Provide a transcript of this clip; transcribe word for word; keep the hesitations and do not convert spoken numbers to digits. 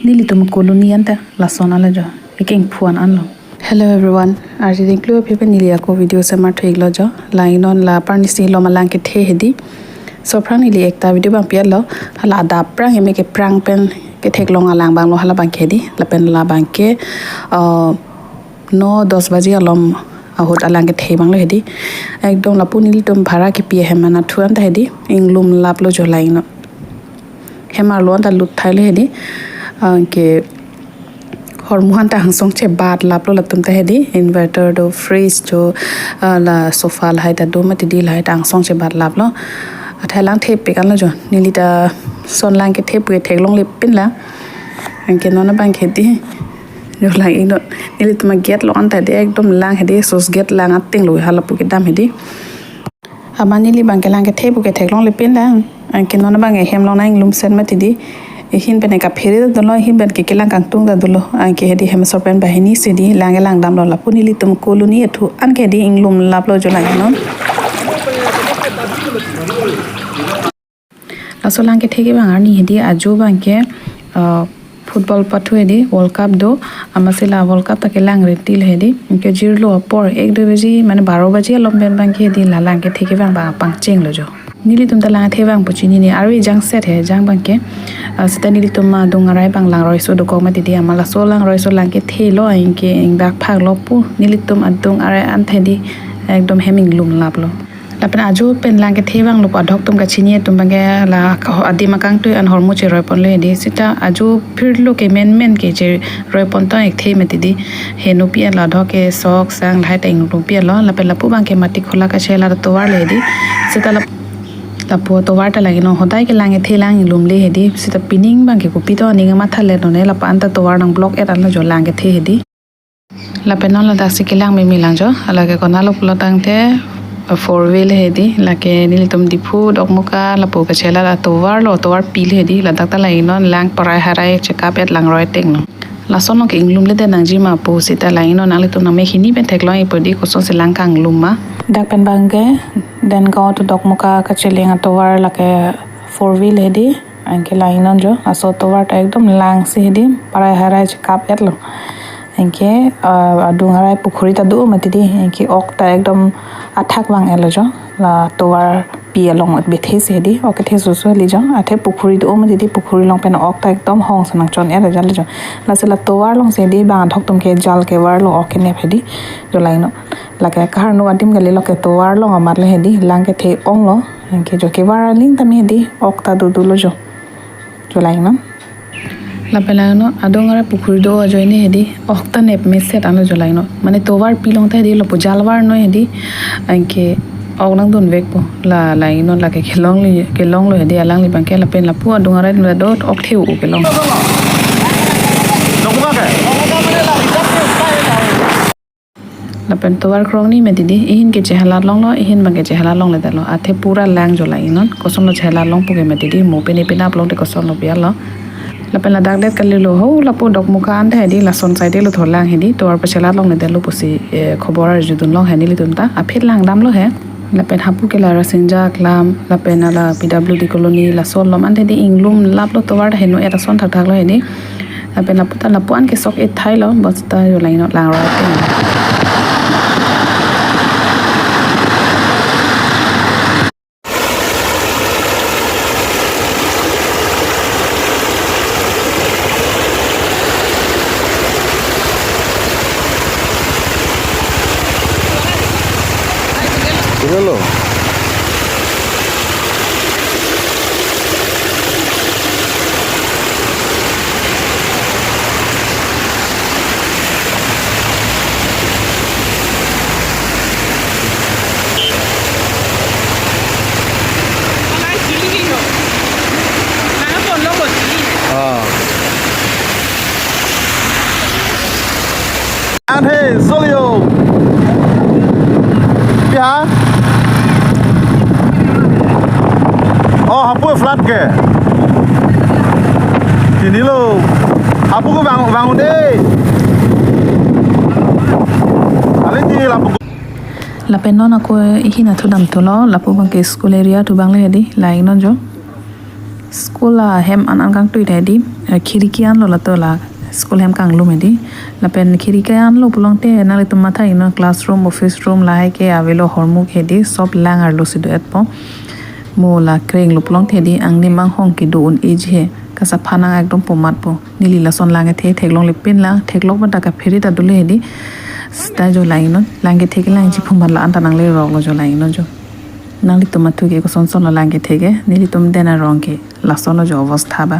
Nelitum colony anta lason alo jo. Ekeng phuan anlo. Hello everyone. Arjuding klu aphi pen neli ako video semar thu-iklo jo. Lang-iknon la parnisi lom alang kethe hedi. So aphrang neli ekta video abang pi-etlo. Hala adap aphrang eme ke aphrang pen ketheklong alang abanglo hala abangke hedi. Lapen la abangke, uh, no dos baji alom ahut alang kethe abanglo hedi. Ekdom lapu nelitum bhara kepi ahem anat thu anta hedi. Inglum laplo jo lang-iknon. Hem arlo anta lut thailo hedi. Anke hormu anta angsong chebat laplo latum ta hedi. Inverter do, fridge do, ah, la sofa lahai ta do mati hedi, lahai ta angsong chebat laplo. Athai lang thepik anlo jo. Neli ta son lang kethe pu ketheklongle pinlang. Anke non abangke hedi. Jo lang-iknon. Nelitum a-gate along anta hedi ekdom lang hedi, sos gate lang atenglo hala pu kedam hedi. Amat neli abangke lang kethe pu ketheklongle pinlang. Anke non abang ehem along nang inglumsen mati hedi. Ehin pen ekaphere dolo, ehin pen ke kelang kangtung ta dolo. Anke hedi hem asor pen banghini si hedi lang kelang damlo lapu nelitum colony athu anke hedi inglum laplo jo lang-iknon. Laso lang kethe ke abang arni hedi ajo abangke, uh, football pathu hedi World Cup do, amatsi la World Cup ta kelang reti le hedi. Anke jirlo apor ek dui baji mane baro baji alom pen abangke hedi la lang kethe ke abang abang pangchenglo jo. Nelitum ta lang kethe abang pu chinine arve jangset he jang abangke, ah, seta nelitum adung arai abang langroi so dokok mati hedi, amat laso langroi so lang kethelo anke ingbak phaklo pu nelitum adung arai anta hedi ekdom hem inglum laplo. Lapen ajo pen lang kethe abanglo pu adhok atum kachini atum abangke la adim akangtui an hormu cheroi ponlo hedi. Seta ajo phirlo ke menmen ke cheroi pon tong-ikthe mati hedi. Henopi an la adhok ke sok sang lahai ta inglumpi anlo. Lapen lapu abangke mati khola kachelar atovar le hedi. Seta lap-, lapu atovar ta lang-iknon hodai ke lang kethe lang inglumle hedi. Seta pining abangke kopi to aning amatha le none lapu anta tovar nang block-et anlo jo lang kethe hedi. Lapen non ladaksi kelang meme lang jo. Lake konatlo pulo tangte, uh, four wheel hedi. Lake nelitum Diphu Dokmoka lapu kachelar atovarlo, atovarpi le hedi. Ladak ta lang-iknon lang parai harai chekap-et langroi atenglo. Lason along ke inglumledet nangji ma pu seta lang-iknon nanglitum nangmek hini pen theklong-ik po hedi kosonsi lang kanglum ma. Dak pen abangke Dengaon to Dokmoka kacheleng atovar lake four wheel hedi. Anke lang-iknon jo, laso atovar ta ekdom lang si hedi, parai harai chekap-etlo. Anke, ah, adung arai pukhuri ta do mati hedi, anke ok ta ekdom athak vang-etlo jo, la atovarpi along bethe si hedi, ok kethe susu heli jo, athe pukhuri do mati hedi, pukhuri along pen ok ta ekdom hong si nangchon-etlo jo. Lasi la atovar along si hedi, bang adhok atum ke jal kevarlo ok kenep hedi, jo lang-iknon. Lake kaharno adim kalilo ke atovar along amat le hedi, lang kethe onglo. Anke jo kevar aling tame hedi, ok ta dodolo jo. Jo lang-iknon. Lapen lang-iknon, adung arai pukhuri do ajoine hedi, ok ta nep meset anlo jo lang-iknon. Mane atovarpi along ta hedi, lapu jal varnoi hedi, anke ok nangdun vekpo, la lang-iknon lake kelong li, kelonglo hedi, alangli abangke lapen lapu adung arai dun do ok theu kelong. Lapen tovar krong ni mati hedi, ehin ke chehalat longlo, ehin abangke chehalat longledetlo. Athe pura lang jo lang-iknon, kosonlo chehalat long pu ke mati hedi, mo pine pine aplong te kosonlo pi anlo. Lapen ladak det kalilo ho, lapu Dokmoka anta hedi, lason side lo tho lang hedi, tovar pachelat longledetlo pusi, eh, khobor arjudun long he nelitum ta, aphi lang damlo he. Lapen hapu ke la Rasinja aklam, lapen hala P W D colony, laso alom anta hedi inglum laplo tovar heno-et ason thakthaklo hedi. Lapen lapu ta lapu-an ke sok-et thailo, basta jo lang-iknon langroi ateng. Hello. Ah. An he, solio. Pi ha? Oh, hapu flat ke. Chinilo. Hapu ke bang, bang de. Ale di lapu. Lapen non ako ehin athu damthulo, lapu abangke school area thu abang le hedi, lang-iknon jo. School ahem an an kangtui ta hedi, eh, khiriki anlo lato la school hem kanglum hedi. Lapen khiriki anlo pulote nanglitum matha iknon, classroom, office room lahai ke avelo, hormu ke hedi, sob lang arlo si do-etpo. Mo la krenglo pulote hedi, angnim anghong kedo un-eji he. Kasaphan nang ekdom pu matpo. Neli lason lang kethe theklongle pin lang, theklok pada kaphere ta dole hedi. Seta jo lang iknon, lang kethe ke langji pu mat la-an ta nangleroklo jo, lang iknon jo. Nanglitum mathu ke kosonson lo lang kethe ke, nelitum den arong ke lasonlo jo obostha ba.